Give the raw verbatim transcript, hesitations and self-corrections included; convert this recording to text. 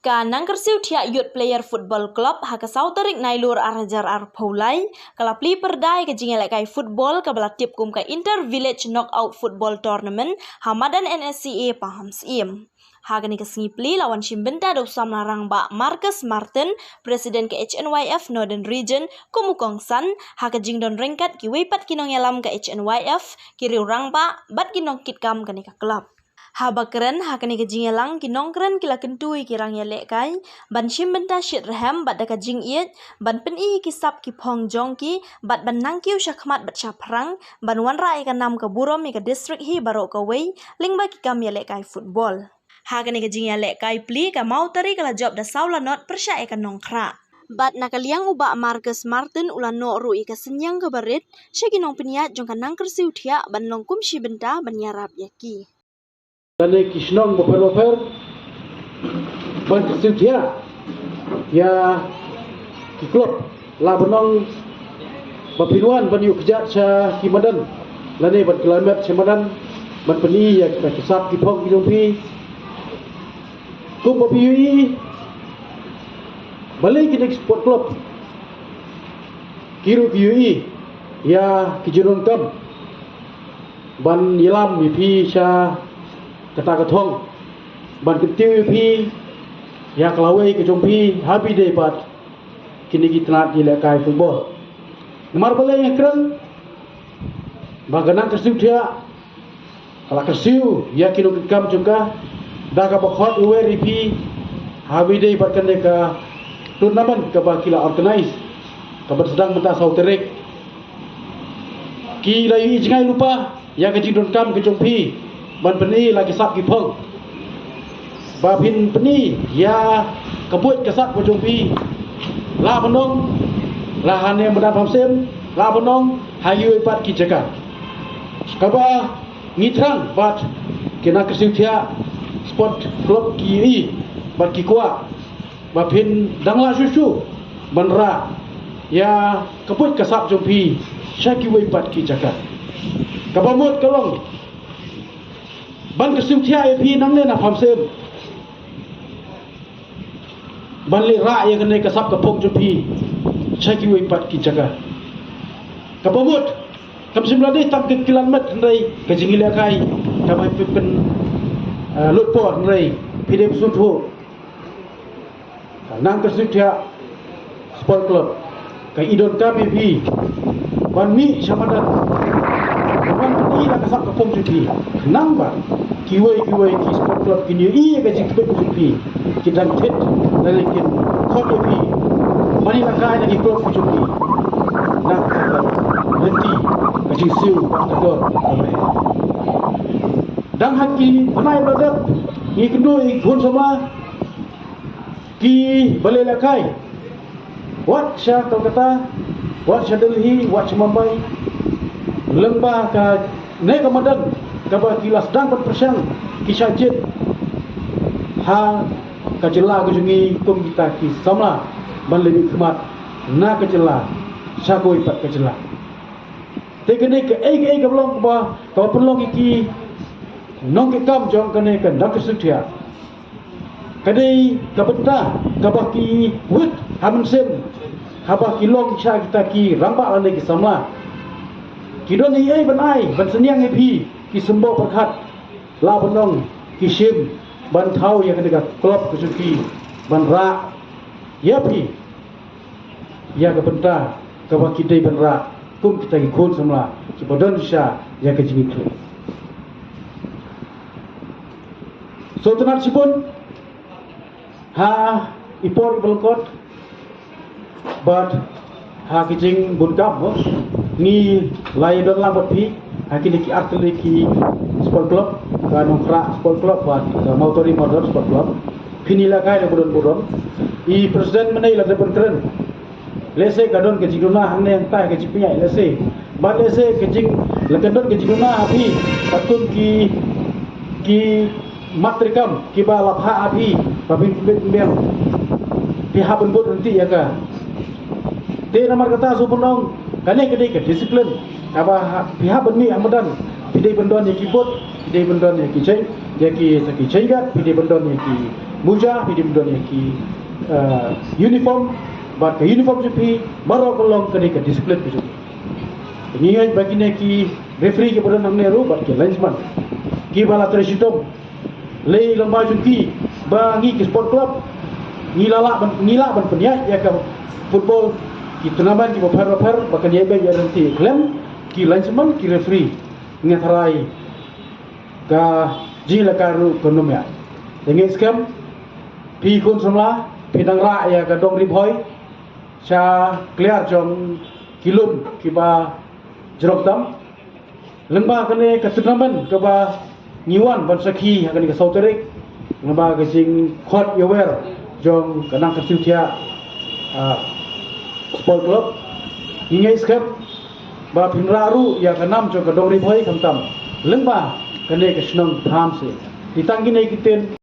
Ka Nangkyrsiew Thiah Youth Player Football Club ha ka saw tarik Nailur ar hajar arphew lai ka la plie pyrda ïa ka jingïalehkai football kaba la tip kum ka Inter Village Knockout Football Tournament ha madan N S C A Pahamsyiem. Ha kane ka sngi plie la wan shim bynta da u samla rangbah Marcus Martin, President ka H N Y F Northern Region, kum u kongsan, ha ka jingdon ryngkat kiwei pat ki nongïalam ka H N Y F, ki riew rangbah bad ki nongkitkam kane ka club. Haba kren ha kane ka jingïalang, ki nongkren ki la kyntu ïa ki rangïalehkai ban shim bynta shitrhem bad da ka jingïeit ban pyni ïa ki sap ki phong jong ki bad ban nang kiew shakhmat bad shaphrang ban wanrah ïa ka nam ka burom ïa ka district hi baroh kawei lyngba ki kam ïalehkai football. Ha kane ka jingïalehkai plie, ka Mawtari ka la jop da saw la not pyrshah ïa ka Nongkhrah. Bad na ka liang u Bah Marcus Martin u la noh ruh ïa ka synñiang kaba rit sha ki nongpynïaid jong ka Nangkyrsiew Thiah ban long kum shi bynta ban ïarap ïa ki. Lane ki shnong bapher bapher ban kyrsiew thiah ïa ki club, la ban ong ba phin wan ban ïuh kjat sha ki madan lane ban kylmait sha madan ban pyni ïa kita ki sap ki phong ki jong phi. Kum ba phi ïohi, balei kine ki sport club ki ruh ki ïohi ïa ki jingdonkam ban ïalam ïa phi sha kata ka thong, ban kyntiew ïa phi ïa ka lawei ka jong phi ha phi dei bad kine ki tnat ïalehkai football. Namar balei nga kren ba ka Nangkyrsiew Thiah ka la kyrsiew ïa ki nongkitkam jong ka da kaba khot ïa wer ïa phi ha phi dei bad kane ka tournament kaba ki la organise, kaba sdang mynta saw tarik. Ki la ïohi jngai lypa ïa ka jingdonkam ka jong phi ban pyni la ki sap ki phong, ba phin pyni ïa ka buit ka sap ka jong phi, la ban ong la hane madan Pahamsyiem, la ban ong ha kiwei pat ki jaka. Kaba ngi thrang bad ki Nangkyrsiew Thiah Sport Club ki ïohi bad ki kwah ba phin dang lah shuh shuh ban rah ïa ka buit ka sap jong phi sha kiwei pat ki jaka. Kaba mut ka long ban kyrsiew thiah ïa phi nangne na Pahamsyiem ban leh rah ïa kane ka sap ka phong jong phi sha kiwei pat ki jaka. Kaba mut kam shym la dei tang ka kylliang met hynrei ka jingïalehkai kaba phi pyn, eh, lut por hynrei phi dei ba sngewthuh. Ka Nangkyrsiew Thiah Sport Club ka i donkam ïa phi ban mih sha madan ban pyni la ka sap ka phong jong phi. Khnang ba kiwei kiwei ki sport club kin ïohi ïa ka jingtbit jong phi, ki dang thied lane kin khot ïa phi ban ïalehkai na ki club jong phi. Na ka lynti ka jingsiew bad ka dor ka meh. Dang ha ki bnai ba la dep ngi kynduh ïa ki khun samla kiba leh lehkai, wat sha Kolkata, wat sha Delhi, wat sha Mumbai, lyngba kane ka madan kaba ki la sdang ban pyrshang ki shah jied ha ka jylla ka jong ngi kum kita ki samla ban leh mihkhmat na ka jylla sha kawei pat ka jylla. Te kane kaei kaei kaba long kaba, kaba pynlong ïa ki nongkitkam jong kane ka Nangkyrsiew Thiah. Ka dei ka bynta kaba ki wit ha mynsiem haba ki long sha kita ki rangbah lane ki samla. Ki don ei ei ban ai ban synñiang ïa phi, ki symboh pyrkhat, la ban ong ki shim ban thaw ïa kane ka club ka jong ki ban rah ïa phi ïa ka bynta kaba ki dei ban rah kum kita ki khun samla kiba don shisha ïa ka jingïakhun. Sngewtynnat shibun ha i por iba lyngkot bad ha ki jingbun kam mo ngi la ïadon lang bad phi ha kine ki artylli ki sport club, ka Nongkhrah Sport Club bad ka Mawtari Mawdon Sport Club. Phin ïalehkai da burom burom. I president mynne la dep ban kren. Lehse ka don ka jingduna hangne hangtai ka jingpynïaid lehse. Bad lehse ka jing, la ka don ka jingduna ha phi katkum ki, ki mat treikam kiba la phah ha phi ba phin pynbeit pynbiang. Phi hap ban bud ryntih ïa ka. Te namar kata shu ban ong kane ka dei ka discipline kaba ha, phi hap ban mih ha madan. Phi dei ban don ïa ki bud, phi dei ban don ïa ki jeng, ïa ki, ïa ki jeng gat, phi dei ban don ïa ki muja, phi dei ban don ïa ki, eh, uniform, bad ka uniform jong phi baroh ka long kane ka discipline ka jong phi. Ngi ngeit ba kine ki referee kiba don hangne ruh bad ki linesman kiba la trei shitom, lei lyngba jong ki ba ngi ki sport club ngi la lah ban, ngi lah ban pynïaid ïa ka football, ki tournament kiba pher bapher ba kan ïaibeiñ ïa lynti khlem ki linesman, ki referee. Nga tharai ka jingïalehkai ruh kan ym ïa. Te ngeit skhem phi khun samla phi dang rah ïa ka dong Ri Bhoi sha kliar jong ki lum kiba jrong tam. Lyngba kane ka tournament kaba ngi wan ban sakhi ha kane ka saw tarik, lyngba ka jingkhot ïawer jong ka Nangkyrsiewthiah, ah, Sport Club, ngi ngeit skhem ba phin rah ruh ïa ka nam jong ka dong Ri Bhoi khamtam lyngba kane ka shnong Thamsing. Te tang kine ki ktien.